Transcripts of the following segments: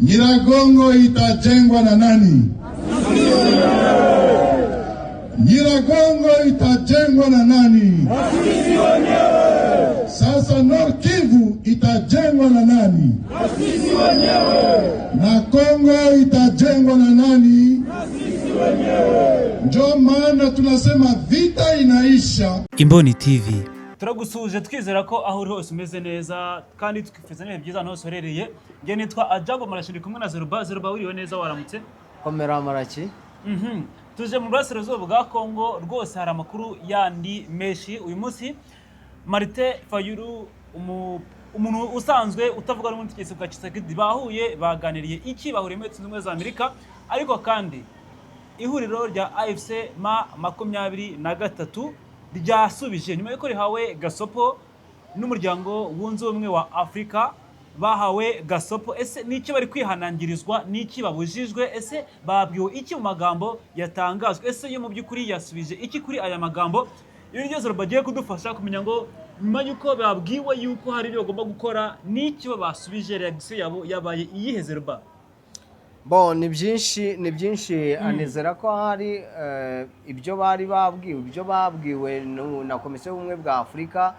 Nyiragongo itajengwa na nani? Nyiragongo itajengwa na nani? Sasa Nord Kivu itajengwa na nani? Na Kongo itajengwa na nani? Ndio maana tunasema vita inaisha. Imboni TV. Turagusuhuje, twizera ko aho uri hose umeze neza, kandi twifuza n'ibihe byiza ahantu hose uherereye. Njye nitwa Ajabo Marashi, ndi kumwe na Zeruba. Zeruba, wiriwe neza, waramutse? Komera, Maraki. Tuje mu burasirazuba bwa Kongo rwose, hari amakuru yandi menshi uyu munsi. Martin Fayulu, umuntu usanzwe utavuga rumwe n'ubutegetsi bwa Tshisekedi, bahuye, baganiriye iki? Bahuriye muri Leta Zunze Ubumwe za Amerika. Ariko kandi ihuriro rya AFC M23 ryasubije nyuma y'uko rihawe gasopo n'Umuryango Wunze Ubumwe wa Afurika. Bahawe gasopo, ese ni iki bari kwihanangirizwa? Ni iki babujijwe? Ese babwiwe iki mu magambo yatangajwe? Ese yo mu by'ukuri yasubije iki kuri aya magambo? Ibi byose bagiye kudufasha kumenya ngo nyuma y'uko babwiwe yuko hari ibyo bagomba gukora, n'iki bo basubije? Reaction yabo yabaye iyihe, Zeruba? Bon, ni byinshi, ni byinshi. Anizera ko hari ibyo bari babwiwe, ibyo babwiwe na Komisiyo y'Ubumwe bwa Afurika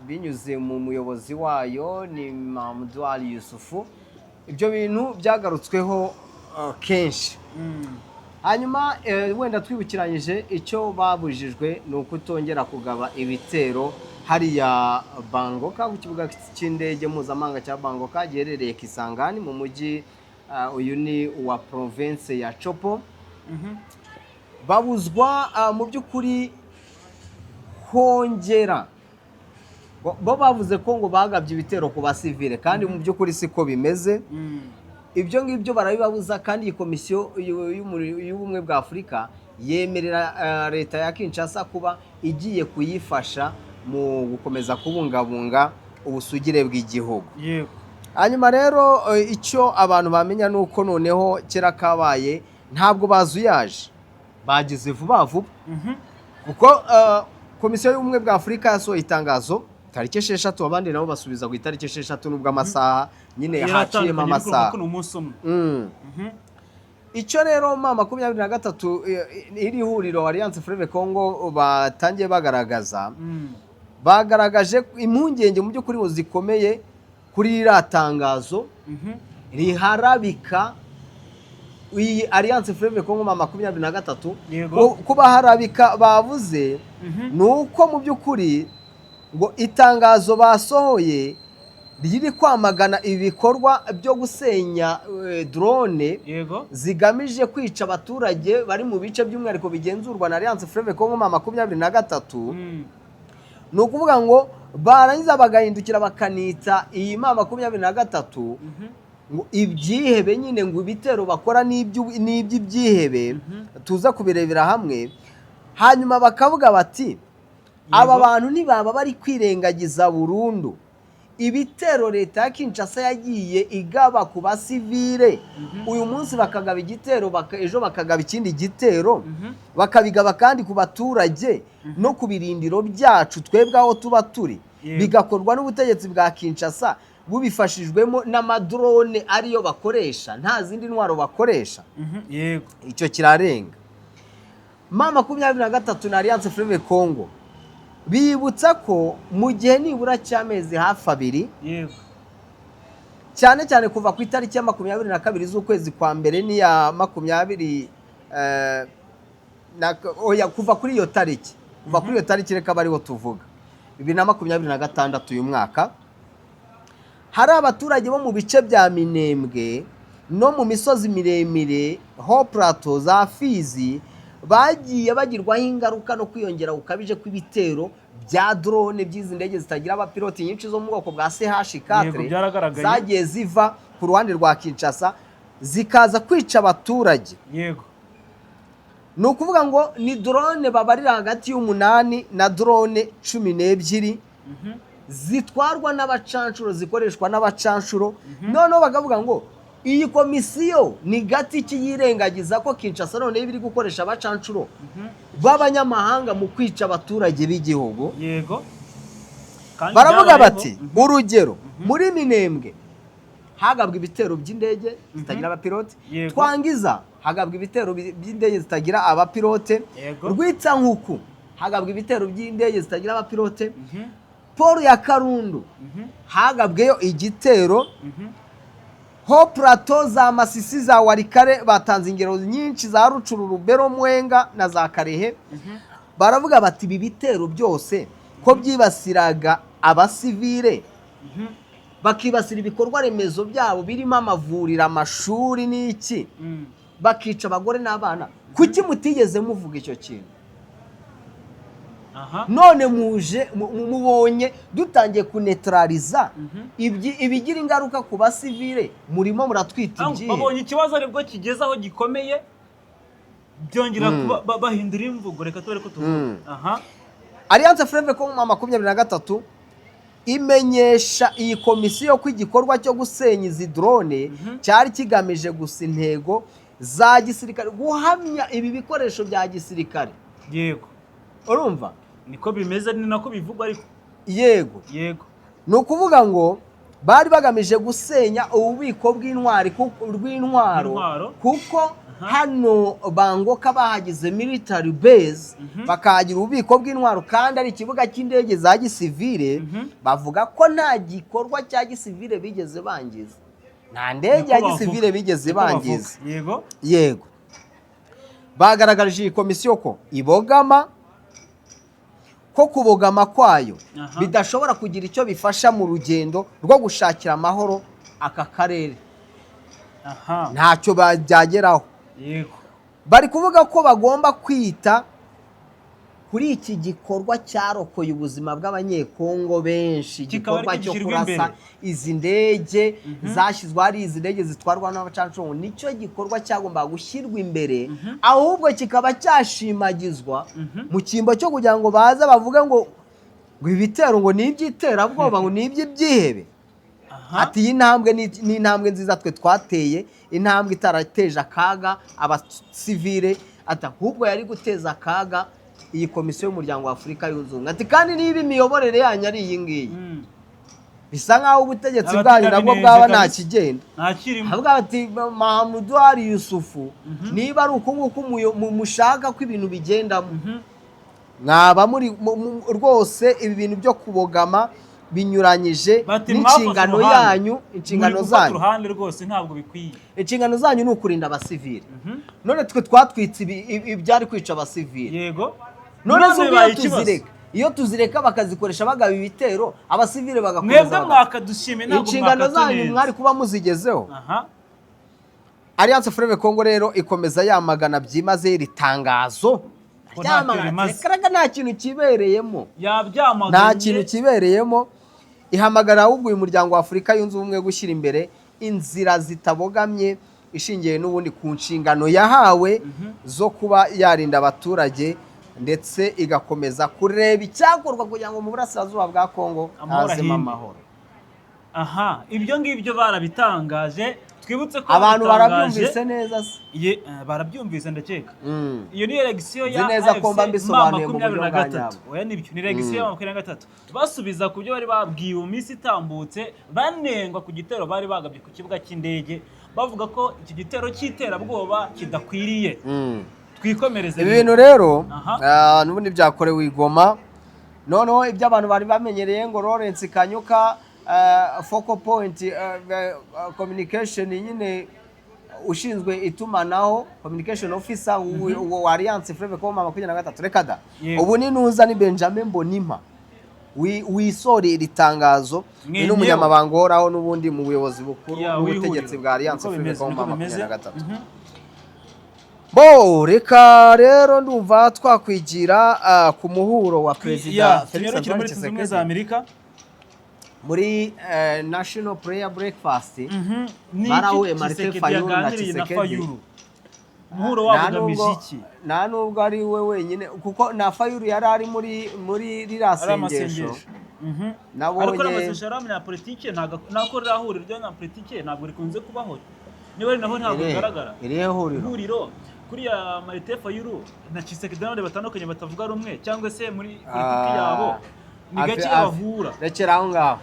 binyuze mu muyobozi wayo, ni Mahamadou Ali Yusufu. Ibyo bintu byagarutsweho kenshi. Hanyuma wenda twibukiranyije, icyo babujijwe ni ukutongera kugaba ibitero hariya Bangoka, ku kibuga cy'indege mpuzamahanga cya Bangoka giherereye Kisangani mu mujyi uyu ni uwa province ya Tshopo. Babuzwa mu by'ukuri kongera, bo bavuze ko ngo bagabye ibitero ku basivile, kandi mu by'ukuri siko bimeze. Ibyo ngibyo barabibabuza, kandi iyi Komisiyo y'Ubumwe bwa Afurika yemerera leta ya Kinshasa kuba igiye kuyifasha mu gukomeza kubungabunga ubusugire bw'igihugu. Hanyuma rero icyo abantu bamenya ni uko noneho kera kabaye, ntabwo bazuyaje, bagize vuba vuba, kuko Komisiyo y'Ubumwe bwa Afurika yasohoye itangazo tariki 6, abandi nabo basubiza ku itariki 6, nubwo amasaha nyine haciyemo Yaratandukanye, ariko amasaha. urumva ko ni umunsi umwe. Icyo rero M23, iri huriro Alliance Fleuve Congo, batangiye bagaragaza, bagaragaje impungenge mu by'ukuri ngo zikomeye kuri ririya tangazo riharabika iyi Alliance Fleuve Congo M23. Kubaharabika bavuze ni uko mu by'ukuri ngo itangazo basohoye riri kwamagana ibikorwa byo gusenya drone zigamije kwica abaturage bari mu bice by'umwihariko bigenzurwa na Alliance Fleuve Congo M23. Ni ukuvuga ngo barangiza bagahindukira bakanita iyi M23 ngo ibyihebe nyine, ngo ibitero bakora n'iby'ibyihebe, tuza kubirebera hamwe. Hanyuma bakavuga bati aba bantu ntibaba bari kwirengagiza burundu ibitero leta ya Kinshasa yagiye igaba ku basivile? Uyu munsi bakagaba igitero, ejo bakagaba ikindi gitero, bakabigaba kandi ku baturage no ku birindiro byacu twebwe aho tuba turi, bigakorwa n'ubutegetsi bwa Kinshasa bubifashijwemo n'amadrone ariyo bakoresha, nta zindi ntwaro bakoresha. Icyo kirarenga. M23 na Alliance Fleuve Congo bibutsa ko mu gihe nibura cy'amezi hafi 2, cyane cyane kuva ku itariki ya 22 z'ukwezi kwa mbere n'iya 20 oya, kuva kuri iyo tariki, kuva kuri iyo tariki reka bariho tuvuga, 2026, uyu mwaka, hari abaturage bo mu bice bya Minembwe no mu misozi miremire, Hauts Plateaux za Fizi, bagiye bagirwaho ingaruka no kwiyongera gukabije kw'ibitero bya drone by'izi ndege zitagira abapiloti nyinshi zo mu bwoko bwa CH-4 Yego, byaragaragaye. zagiye ziva ku ruhande rwa Kinshasa zikaza kwica abaturage. Ni ukuvuga ngo ni drone babarira hagati y'umunani na drone 12 zitwarwa n'abacanshuro, zikoreshwa n'abacanshuro. Noneho bakavuga ngo iyi komisiyo ni gati ki yirengagiza ko Kinshasa noneho iba iri gukoresha abacanshuro b'abanyamahanga mu kwica abaturage b'igihugu? Yego. Kandi Baravuga byabayeho. bati urugero muri Minembwe. Hagabwa ibitero by'indege zitagira abapilote. Twangiza hagabwa ibitero by'indege zitagira abapilote. Rwitsankuku hagabwa ibitero by'indege zitagira abapilote. Port ya Karundu hagabweyo igitero. Hauts Plateau, za Masisi, za Walikale, batanze ingero nyinshi, za Rutshuru, Rubero, Mwenga na za Kalehe. Baravuga bati ibi bitero byose ko byibasiraga abasivile, bakibasira ibikorwa remezo byabo birimo amavuriro, amashuri n'iki, bakica abagore n'abana, kuki mutigeze muvuga icyo kintu? None muje mubonye dutangiye kunetraliza ibigira ingaruka ku basivile, murimo muratwita ibyihebe. Babonye ikibazo aribwo kigeze aho gikomeye, byongera kuba bahindura imvugo, reka tube ko tuvuga. Alliance Fleuve Congo 23 imenyesha iyi komisiyo ko igikorwa cyo gusenya izi drone cyari kigamije gusa intego za gisirikare, guhamya ibi bikoresho bya gisirikare. Urumva? Niko bimeze, ni nako bivugwa ariko. Yego. Ni ukuvuga ngo bari bagamije gusenya ububiko bw'intwari rw'intwaro Intwaro. kuko hano Bangoka bahagize military base, bakahagira ububiko bw'intwaro, kandi ari ikibuga cy'indege za gisivile. Bavuga ko nta gikorwa cya gisivile bigeze bangiza, nta ndege Niko ya bavuga. gisivile bigeze Niko bavuga. bangiza. Yego, bagaragarije iyi komisiyo ko ibogama, ko kubogama kwayo bidashobora kugira icyo bifasha mu rugendo rwo gushakira amahoro aka karere. Ntacyo byageraho. Bari kuvuga ko bagomba kwita kuri iki gikorwa cyarokoye ubuzima bw'Abanyekongo benshi, Kikaba igikorwa aricyo cyo gishyirwa kurasa imbere. izi ndege zashyizwe hari, izi ndege zitwarwa n'abacanshuro, nicyo gikorwa cyagombaga gushyirwa imbere, ahubwo kikaba cyashimagizwa mu cyimbo cyo kugira ngo baze bavuge ngo ibitero ngo ni iby'iterabwoba, ngo ni iby'ibyihebe. Ati iyi ntambwe ni intambwe nziza twe twateye, intambwe itarateje akaga abasivile, ati ahubwo yari guteza akaga iyi komisiyo y'Umuryango wa Afurika Yunze Ubumwe. Ati kandi niba imiyoborere yanyu ari iyi ngiyi, bisa nk'aho ubutegetsi bwanyu nabwo Abatinda bwaba binenze nta kabisa. kigenda. Nta kirimo. Avuga bati Mahamudu Ali Yusufu, niba ari uku nguku mushaka ko ibintu bigendamo, mwaba muri rwose ibi bintu byo kubogama binyuranyije Bati mwafashe n'inshingano uruhande. yanyu, inshingano Muri gufata zanyu. uruhande rwose ntabwo bikwiye. Inshingano zanyu ni ukurinda abasivili, none twe twatwitse ibyari kwica abasivili. None se ubwo bibaye iyo ikibazo. tuzireka, iyo tuzireka bakazikoresha bagaba ibitero, abasivili bagakomeza Mwebwe mwakadushimye, ntabwo inshingano zanyu mwakatunenze. mwari kuba muzigezeho. Alliance Fleuve Congo rero ikomeza yamagana byimazeyo iri tangazo. Ko ntacyo Yamagana, rimaze. ati, "Reka, nta kintu kibereyemo." Yabyamaganye. Nta kintu kibereyemo. Ihamagara ahubwo uyu Muryango wa Afurika Yunze Ubumwe gushyira imbere inzira zitabogamye, ishingiye n'ubundi ku nshingano yahawe zo kuba yarinda abaturage, ndetse igakomeza kureba icyakorwa kugira ngo mu burasirazuba bwa Kongo Amahoro hazemo ahinde. amahoro. Aha, ibyo ngibyo barabitangaje. Twibutse ko Abantu babitangaje. barabyumvise neza se? Ye, barabyumvise ndakeka. Iyo ni election Nzi ya neza ko mba AFC mbisobanuye mu buryo makumyabiri na bwa gatatu. nyabwo. Oya, nibyo, ni election ya 23, basubiza ku byo bari babwiwe mu minsi itambutse, banengwa ku gitero bari bagabye ku kibuga cy'indege, bavuga ko iki gitero cy'iterabwoba kidakwiriye. Twikomereze. Ibi bintu rero n'ubundi byakorewe i Goma. Noneho ibyo abantu bari bamenyereye ngo Lawrence Kanyuka, focal point communication nyine, ushinzwe itumanaho, communication officer wa Alliance Fleuve Congo 23, reka da. Ubu ni nuza ni Benjamin Mbonimpa wisoreye iri tangazo, ni Mwenyewe. n'umunyamabanga uhoraho n'ubundi mu buyobozi bukuru Ya, n'ubutegetsi w'ihuriro. bwa Alliance Niko Fleuve bimeze, Congo niko bimeze. 23. Bo reka rero ndumva twakwigira ku muhuro wa Perezida Ya, Felix tunyarukire Antoine muri Leta Zunze Ubumwe za Tshisekedi Amerika. muri National Prayer Breakfast. Ni iki Barahuye Martin Tshisekedi Fayulu na yaganiriye na Tshisekedi. Fayulu? Umuhuro wabo Nta ugamije nubwo- iki? Nta nubwo ari we wenyine, kuko na Fayulu yari ari muri ririya Ari sengesho. amasengesho. Nabonye Ariko n'amasengesho yari abanyapolitike, ntabwo nako ririya huriro ry'abanyapolitike ntabwo rikunze kubaho, niba ari naho ntabwo rigaragara. Irihe huriro? Ihuriro kuriya Martin Fayulu na Tshisekedi n'abandi batandukanye batavuga rumwe cyangwa se muri politiki yabo. Ni gake bahura. Rekera aho ngaho.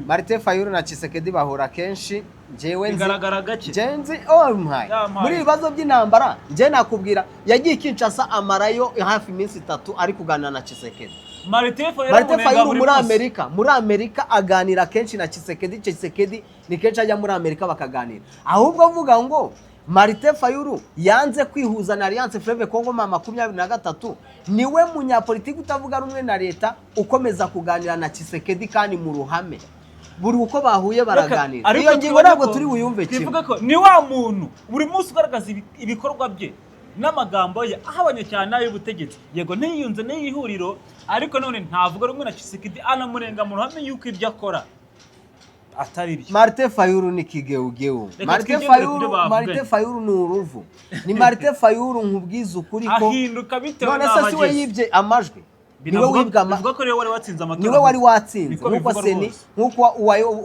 Martin Fayulu na Tshisekedi bahura kenshi. Njyewe nzi, Bigaragara gake. njyewe nzi, oh my. Yampaye. Muri ibibazo by'intambara, njye nakubwira, yagiye Kinshasa amarayo hafi iminsi 3 ari kuganira na Tshisekedi. Martin Fayulu Martin amunenga Fayulu buri muri munsi. Amerika, muri Amerika aganira kenshi na Tshisekedi. Tshisekedi ni kenshi ajya muri Amerika bakaganira. Ahubwo avuga ngo Martin Fayulu yanze kwihuza na Alliance Fleuve Congo ma 23, niwe munyapolitiki utavuga rumwe na leta ukomeza kuganira na Tshisekedi kandi mu ruhame. Buri uko bahuye baraganira. Ariko Iyo ngingo twibuke ntabwo ko- turi buyumve kimwe. Twivuge ko ni wa muntu buri munsi ugaragaza ibikorwa bye n'amagambo ye ahabanye cyane n'ay'ubutegetsi. Yego, ntiyiyunze n'ihuriro, ariko none ntavuga rumwe na Tshisekedi, anamunenga mu ruhame yuko ibyo akora atari byo. Martin Fayulu ni kigeugeu. Reka Martin twigendere Fayulu, ku byo bavuganye. Martin Fayulu ni uruvu. Ni Martin Fayulu, nkubwiza ukuri ko Ahinduka bitewe none n'aho se si we ageze. yibye amajwi? Niwe Binavuga- wibwe ama Bivuga ko rero wari watsinze amatora. Niwe wari watsinze. Niko Nk'uko bivugwa CENI, rwose. nk'uko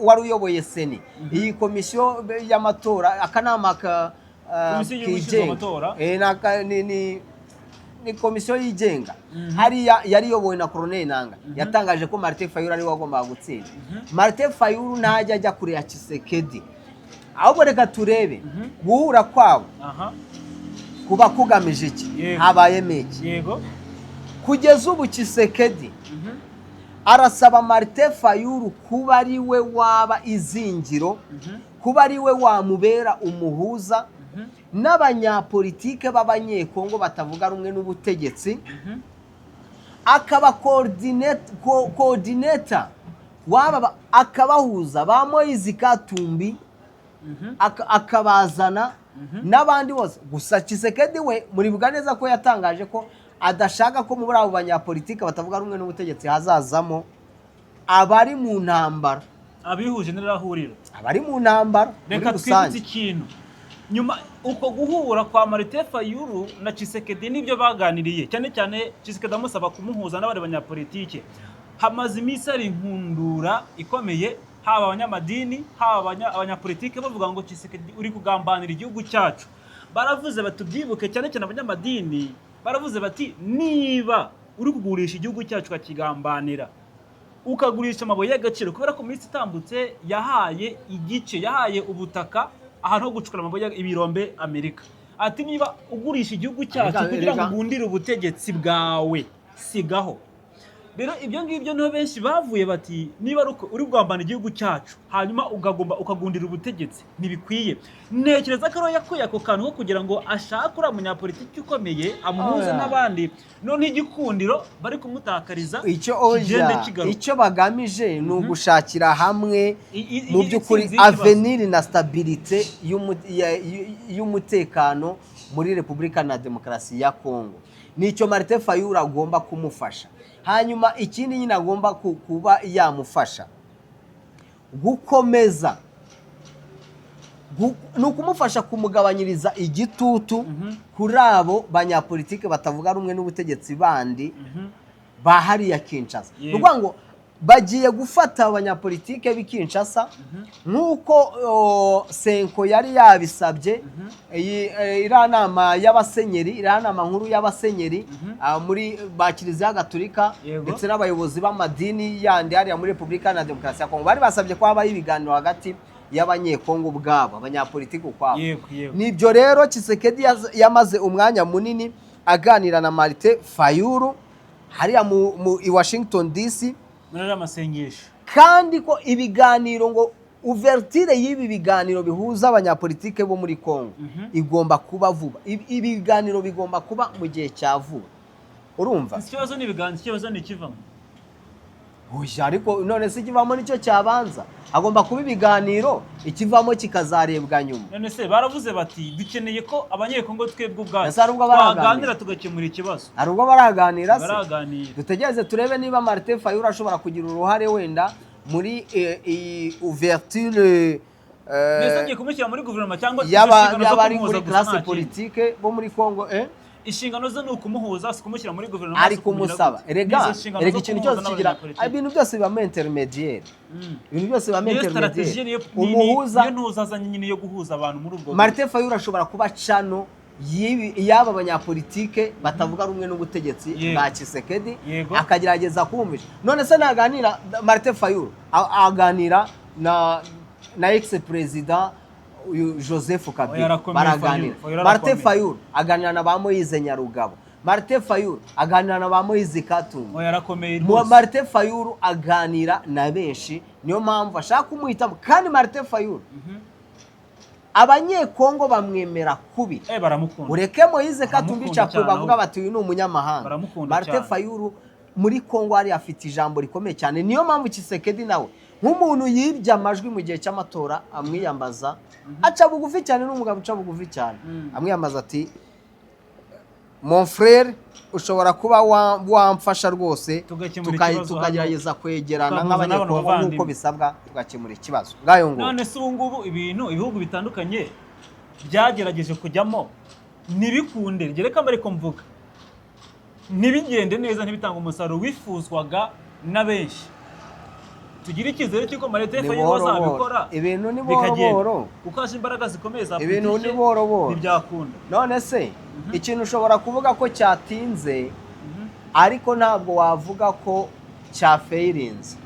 wari uyoboye CENI, iyi komisiyo y'amatora, akanama ka Komisiyo y'igihugu ishinzwe kigenga. amatora. Ni komisiyo yigenga hariya yari iyobowe na Corneille Nanga, yatangaje ko Martin Fayulu ariwe wagombaga gutsinda. Martin Fayulu ntajya ajya kure ya Tshisekedi. Ahubwo reka turebe guhura kwabo kuba kugamije iki, habayemo iki. Kugeza ubu Tshisekedi arasaba Martin Fayulu kuba ari we waba izingiro, kuba ari we wamubera umuhuza n'abanyapolitike b'Abanyekongo batavuga rumwe n'ubutegetsi, akaba coordinator waba, akabahuza ba Moise Katumbi, akabazana n'abandi bose. Gusa Tshisekedi we muribuka neza ko yatangaje ko adashaka ko muri abo banyapolitike batavuga rumwe n'ubutegetsi hazazamo abari mu ntambara. Abihuje n'irahuriro. Abari mu ntambara muri Reka twibutse rusange. ikintu. Nyuma uko guhura kwa Martin Fayulu na Tshisekedi n'ibyo baganiriye, cyane cyane Tshisekedi amusaba kumuhuza n'abandi banyapolitike, hamaze iminsi hari inkundura ikomeye, haba abanyamadini, haba abanyapolitike, bavuga ngo Tshisekedi uri kugambanira igihugu cyacu. Baravuze bati, tubyibuke, cyane cyane abanyamadini baravuze bati niba uri kugurisha igihugu cyacu, ukakigambanira, ukagurisha amabuye y'agaciro, kubera ko mu minsi itambutse yahaye igice, yahaye ubutaka ahantu ho gucukura amabuye, ibirombe, Amerika, ati niba ugurisha igihugu cyacu kugira ngo ugundire ubutegetsi bwawe, sigaho. Rero ibyo ngibyo niho benshi bavuye bati niba ari uko uri kugambana igihugu cyacu, hanyuma ukagomba ukagundira ubutegetsi, ntibikwiye. Ntekereza ko ariho yakuye ako kantu ko kugira ngo ashake uriya munyapolitiki ukomeye amuhuze n'abandi, noneho igikundiro bari kumutakariza Icyo kigende oya, kigaruka. icyo bagamije ni ugushakira hamwe mu by'ukuri intsinzi y'ikibazo. avenir na stabilité y'umutekano muri Repubulika na Demokarasi ya Kongo. Nicyo Martin Fayulu agomba kumufasha. Hanyuma ikindi nyine agomba kuba yamufasha gukomeza ni ukumufasha kumugabanyiriza igitutu kuri abo banyapolitike batavuga rumwe n'ubutegetsi bandi ba hariya Kinshasa. Ni ukuvuga ngo bagiye gufata abanyapolitike b'i Kinshasa nk'uko CENCO yari yabisabye. Iyi iriya nama y'abasenyeri, iriya nama nkuru y'abasenyeri muri ba Kiliziya Gatolika ndetse n'abayobozi b'amadini yandi hariya muri Repubulika na Demokarasi ya Kongo, bari basabye ko habaho ibiganiro hagati y'Abanyekongo ubwabo, abanyapolitiki ukwabo. yego yego Nibyo rero Tshisekedi yamaze umwanya munini aganira na Martin Fayulu hariya mu i Washington DC. Muri ariya masengesho. Kandi ko ibiganiro, ngo ouverture y'ibi biganiro bihuza abanyapolitike bo muri Congo igomba kuba vuba. Ibi biganiro bigomba kuba mu gihe cya vuba, urumva? Ikibazo ni ibiganza, ikibazo ni ikivamo. Oya, ariko none se ikivamo nicyo cyabanza? Hagomba kuba ibiganiro, ikivamo kikazarebwa nyuma. None se baravuze bati dukeneye ko Abanyekongo twebwe ubwacu Ese hari ubwo baraganira? twaganira tugakemura ikibazo. Hari ubwo baraganira se? Baraganira. Dutegereze turebe niba Martin Fayulu ashobora kugira uruhare wenda muri iyi ouverture Mbese agiye kumushyira muri guverinoma cyangwa izo nshingano zo y'abari kumuhuza muri gusa, classe nta kindi? politique bo muri Congo? Inshingano ze ni ukumuhuza, si kumushyira muri guverinoma, Ari si kumugira kumusaba. gute. Erega Nizo nshingano erega zo ikintu kumuhuza cyose kigira n'abanyapolitiki. ibintu byose bibamo intermédiaire. Ibintu byose bibamo Niyo strategy, intermédiaire, niyo umuhuza. Niyo ntuza azanye nyine yo guhuza abantu muri ubwo. Martin Fayulu ashobora kuba cano y'aba banyapolitike batavuga rumwe n'ubutegetsi bwa Tshisekedi, akagerageza kumvisha. None se naganira Martin Fayulu aganira na ex président uyu Joseph Oya, Kabila, arakomeye. baraganira. Fayulu. Fayulu Martin arakomeye. Fayulu aganira na ba Moise Nyarugabo, Martin Fayulu aganira na ba Moise Katumbi. Oya, arakomeye rwose. Martin Fayulu aganira na benshi, niyo mpamvu ashaka kumuhitamo. Kandi Martin Fayulu, Abanyekongo bamwemera kubi. Baramukunda. Ureke Moise Katumbi Baramukunda Chapwe cyane bavuga ahubwo. bati uyu ni umunyamahanga. Baramukunda Martin cyane. Fayulu muri Kongo hari afite ijambo rikomeye cyane. Niyo mpamvu Tshisekedi nawe nk'umuntu yibye amajwi mu gihe cy'amatora amwiyambaza, aca bugufi cyane, ni umugabo uca bugufi cyane. Amwiyambaza ati: "Mon frère, ushobora kuba wamfasha rwose Tugakemura ikibazo tukagerageza kwegerana tugahuza n'abantu nk'Abanyekongo bavandimwe." nk'uko bisabwa, tugakemura ikibazo." Ngayo ngo. None se ubu ngubu ibintu ibihugu bitandukanye byagerageje kujyamo ntibikunde, reka mbere ko mvuga ntibigende neza, ntibitange umusaruro wifuzwaga na benshi, tugire icyizere cy'uko Martin Ni Fayulu buhoro buhoro. azabikora Ibintu ni buhoro bikagenda? buhoro. Kuko haje imbaraga zikomeye za Ibintu politike, ni buhoro buhoro. ntibyakunda. None se ikintu ushobora kuvuga ko cyatinze, ariko ntabwo wavuga ko cyafailinze.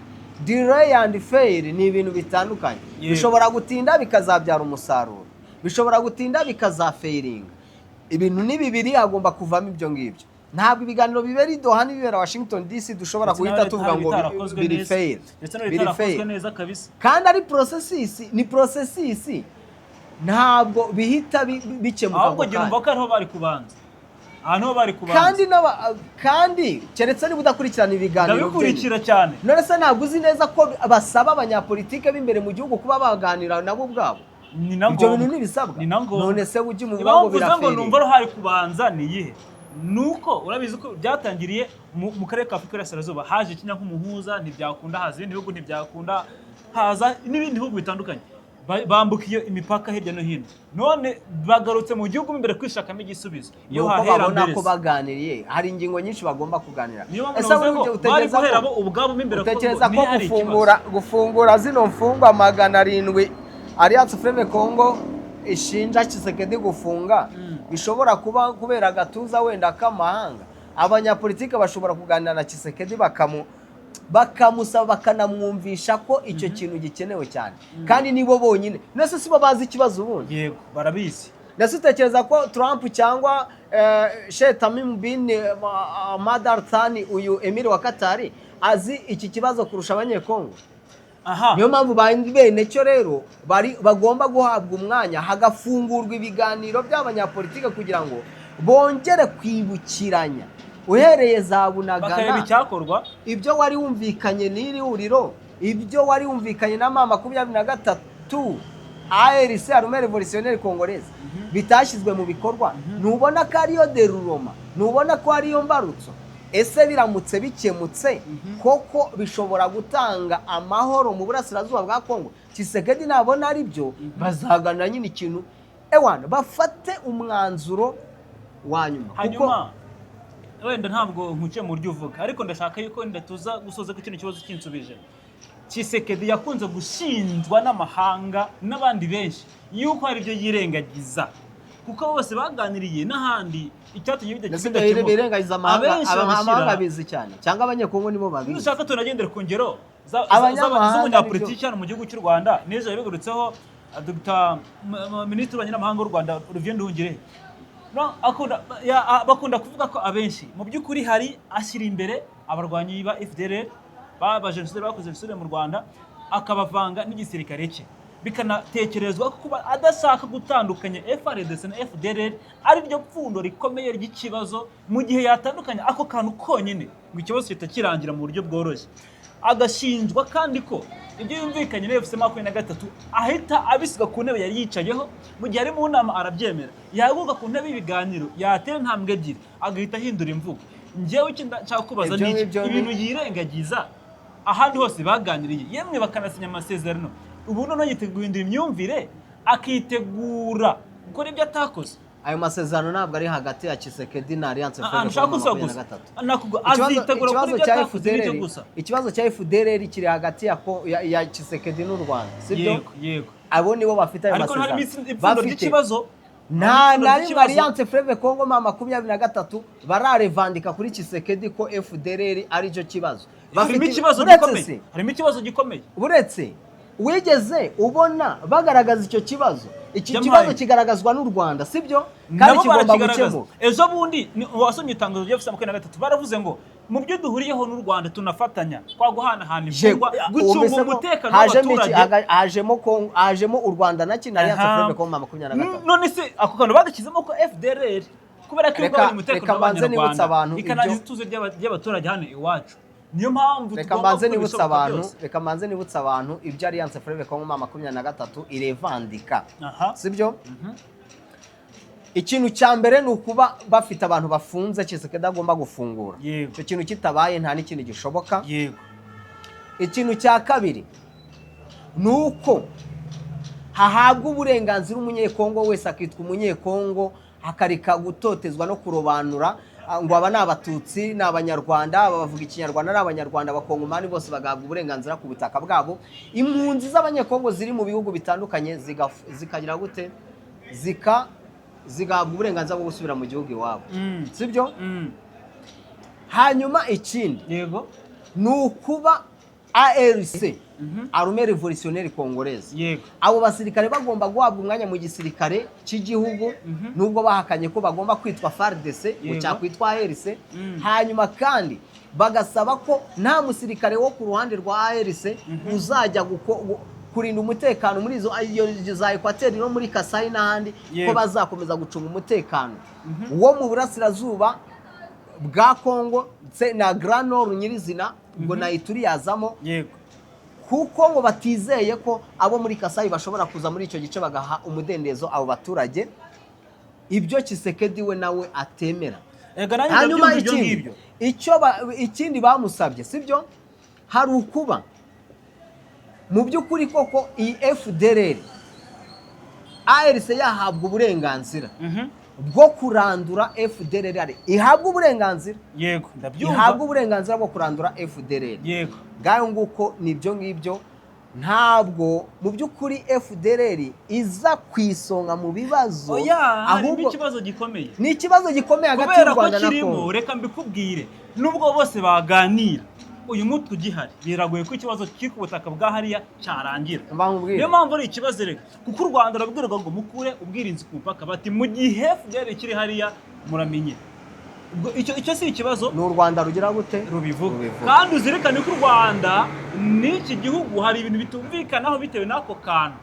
Delay and fail ni ibintu bitandukanye. Bishobora gutinda bikazabyara umusaruro, bishobora gutinda bikazafailinga. Ibintu ni bibiri, hagomba kuvamo ibyo ngibyo. Ntabwo ibiganiro bibera i Doha n'ibibera Washington DC dushobora Ndetse guhita n'aho tuvuga ngo bitarakozwe biri neza. fail. Ndetse n'aho Biri bitarakozwe fail. neza kabisa. Kandi ari processes, ni processes, ntabwo bihita bikemuka Ahubwo ako ngira kanya. umva ko ariho bari kubanza, aha niho bari kubanza. Kandi keretse niba udakurikirana ibiganiro byenyu. Ndabikurikira cyane. None se ntabwo uzi neza ko basaba abanyapolitike b'imbere mu gihugu kuba baganira nabo ubwabo? Ni na Ibyo ngombwa. bintu ntibisabwa? Ni na ngombwa. None se ujye mu Impamvu ngo uvuze ngo birafailinga. numva hari kubanza ni iyihe? Nuko urabizi ko byatangiriye mu karere ka Afurika y'Iburasirazuba, haje Kenya nk'umuhuza, ntibyakunda, haza ibindi bihugu ntibyakunda, haza n'ibindi bihugu bitandukanye. Bambuka iyo imipaka hirya no hino, none bagarutse mu gihugu mo imbere kwishakamo igisubizo. Iyo Ni uko hahera babona mbere ko se. baganiriye, hari ingingo nyinshi bagomba kuganira. Niyo mpamvu Ese navuze wowe ko bari utekereza guhera bo ubwabo mo imbere, kuko utekereza ko niyo hari ikibazo. gufungura zino mfungwa 700 Alliance Fleuve Congo ishinja Tshisekedi gufunga bishobora kuba kubera agatuza wenda k'amahanga? Abanyapolitike bashobora kuganira na Tshisekedi bakamusaba, bakanamwumvisha ko icyo kintu gikenewe cyane, kandi nibo bonyine. Nese si bo bazi ikibazo ubundi? Yego, barabizi. Ndetse utekereza ko Trump cyangwa Sheikh Tamim bin Ahmad Al Thani, uyu emiri wa Qatar, azi iki kibazo kurusha Abanyekongo? Niyo mpamvu bene cyo rero bari bagomba guhabwa umwanya, hagafungurwa ibiganiro by'abanyapolitike kugira ngo bongere kwibukiranya uhereye za Bakareba Bunagana icyakorwa. ibyo wari wumvikanye n'iri huriro, ibyo wari wumvikanye na M23, ARC, Armée Révolutionnaire Congolaise, bitashyizwe mu bikorwa. Ntubona ko ariyo déroulement? Ntubona ko ariyo mbarutso? Ese biramutse bikemutse koko bishobora gutanga amahoro mu burasirazuba bwa Kongo? Tshisekedi nabona ari byo, bazaganira nyine ikintu, ewana bafate umwanzuro wa nyuma kuko Hanyuma wenda ntabwo nkuciye mu buryo uvuga, ariko ndashaka yuko wenda tuza gusoza ko kino kibazo kinsubije. Tshisekedi yakunze gushinjwa n'amahanga n'abandi benshi yuko hari ibyo yirengagiza, kuko bose baganiriye n'ahandi icyatumye Ndetse bidakemuka. birengagiza amahanga? Abenshi Amahanga babishyira abizi cyane, cyangwa Abanyekongo nibo babizi? Nushaka tunagendere ku ngero Abanyamahanga z'umunyapolitiki hano mu gihugu cy'u Rwanda. N'ejo yabigarutseho, Dr. Minisitiri w'Ububanyi n'Amahanga w'u Rwanda, Olivier Nduhungirehe. No, bakunda kuvuga ko abenshi mu by'ukuri hari ashyira imbere abarwanyi ba FDLR ba jenoside, bakoze jenoside mu Rwanda, akabavanga n'igisirikare cye, bikanatekerezwa ko kuba adashaka gutandukanya FARDC na FDLR ari ryo pfundo rikomeye ry'ikibazo. Mu gihe yatandukanya ako kantu konyine, ngo ikibazo gihita kirangira mu buryo bworoshye. Agashinjwa kandi ko ibyo yumvikanye na AFC 23 ahita abisiga ku ntebe yari yicayeho. Mu gihe ari mu nama arabyemera, yahaguruka ku ntebe y'ibiganiro, yatera intambwe ebyiri agahita ahindura imvugo. Njyewe icyo nshaka kubaza Ibyo ni iki: ngibyo ibintu yirengagiza ahandi hose baganiriye, yemwe bakanasinya amasezerano, ubu noneho yiteguye guhindura imyumvire, akitegura gukora ibyo atakoze? Ayo masezerano ntabwo ari hagati ya Tshisekedi na Alliance Ah, Fleuve nshaka Congo gusa makumyabiri gusa na gatatu. Azitegura gukora Ikibazo ibyo cya atakoze n'icyo FDLR, gusa. ikibazo cya FDLR kiri hagati ya Tshisekedi n'u Rwanda, sibyo? Yego. Abo nibo bafite ayo Ariko harimo masezerano. ipfundo ry'ikibazo. Nta na rimwe Ikibazo. Alliance Fleuve Congo M23 bararevandika kuri Tshisekedi ko FDLR ari cyo kibazo. Harimo ikibazo Uretse gikomeye. se, Harimo ikibazo gikomeye. Uretse wigeze ubona bagaragaza icyo kibazo? Iki Byamaye. kibazo kigaragazwa n'u Rwanda, sibyo? Kandi Nabo kigomba barakigaragaza. gukemuka. Ejo bundi wasomye itangazo rya M23, baravuze ngo mu byo duhuriyeho n'u Rwanda tunafatanya kwa guhanahana imfungwa, gucunga Wumvise ko umutekano hajemo iki? w'abaturage. Hajemo Congo, hajemo u Rwanda na kina Alliance Fleuve Congo M23. None se ako kantu bagashyizemo ko FDLR kubera ko Reka- ihungabanya umutekano Reka mbanze nibutse w'Abanyarwanda, abantu ikanangiza ituze ry'abaturage hano iwacu, niyo mpamvu Reka tugomba mbanze gukora nibutse ibishoboka abantu, byose. reka mbanze nibutse abantu ibyo Alliance Fleuve Congo M23 irevandika, sibyo? Ikintu cya mbere ni ukuba bafite abantu bafunze Tshisekedi agomba gufungura. Icyo kintu kitabaye, nta n'ikindi gishoboka. Ikintu cya kabiri ni uko hahabwa uburenganzira umunyekongo wese akitwa umunyekongo, akareka gutotezwa no kurobanura, ngo aba ni Abatutsi, ni Abanyarwanda, aba bavuga Ikinyarwanda ni Abanyarwanda. Abakongomani bose bagahabwa uburenganzira ku butaka bwabo. Impunzi z'Abanyekongo ziri mu bihugu bitandukanye zikagira gute? Zigahabwa uburenganzira bwo gusubira mu gihugu iwabo, sibyo? Hanyuma ikindi ni ukuba ARC, Armée Révolutionnaire Congolaise, abo basirikare bagomba guhabwa umwanya mu gisirikare cy'igihugu, nubwo bahakanye ko bagomba kwitwa FARDC, ngo cyakwitwa ARC. Hanyuma kandi bagasaba ko nta musirikare wo ku ruhande rwa ARC uzajya kurinda umutekano muri izo iyo za Ekwateri no muri Kasayi n'ahandi, ko bazakomeza gucunga umutekano wo mu burasirazuba bwa Kongo ndetse na Grand Nord nyirizina, ngo na Ituri yazamo, kuko ngo batizeye ko abo muri Kasayi bashobora kuza muri icyo gice bagaha umudendezo abo baturage. Ibyo Tshisekedi we nawe atemera. Ega nanjye Hanyuma ndabyumva ibyo ikindi, ngibyo. ikindi bamusabye, sibyo, hari ukuba mu by'ukuri koko iyi FDLR, ARC yahabwa uburenganzira bwo kurandura FDLR, ihabwa uburenganzira, Yego, ndabyumva. ihabwa uburenganzira bwo kurandura FDLR. Ngayo nguko, nibyo ngibyo. Ntabwo mu by'ukuri FDLR iza ku isonga mu bibazo, Oya, harimo ahubwo ikibazo gikomeye. Ni ikibazo gikomeye hagati y'u Kubera ko Rwanda na kirimo, Kongo. reka mbikubwire, nubwo bose baganira, uyu mutwe ugihari, biragoye ko ikibazo kiri ku butaka bwa hariya cyarangira. Mba nkubwire. Niyo mpamvu ari ikibazo reka, kuko u Rwanda rurabwirwa ngo mukure ubwirinzi ku mupaka, bati mu gihe FDLR kiri hariya muramenye. Ubwo icyo si ikibazo? Ni u Rwanda rugira gute? Rubivuga. Rubivuga. Kandi uzirikane ko u Rwanda n'iki gihugu hari ibintu bitumvikanaho bitewe n'ako kantu.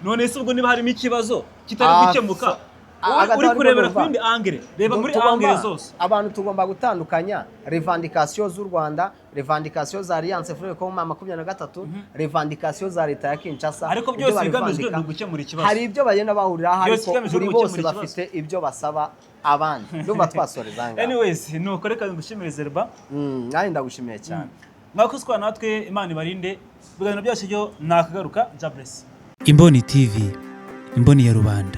None se ubwo niba harimo ikibazo kitari gukemuka, wowe hagati uri aho kurebera ariko ku yindi angle, reba muri angle zose. Abantu tugomba gutandukanya revendication z'u Rwanda, revendication za Alliance Fleuve Congo 23, revendication za leta ya Kinshasa. Ariko Ibyo byose bigamijwe barevandika. ni ugukemura ikibazo. Hari ibyo bagenda bahuriraho, Byose ariko ikigamijwe ni buri bose ugukemura ikibazo. bafite ibyo basaba abandi. Ndumva twasoreza aha ngaha. Anyways, nuko reka ngushimire, Zerba. Nanjye ndagushimiye cyane. Mwakoze kwa natwe, Imana ibarinde. Ibiganiro byacu byo nakagaruka. Jabless. Imboni TV, imboni ya rubanda.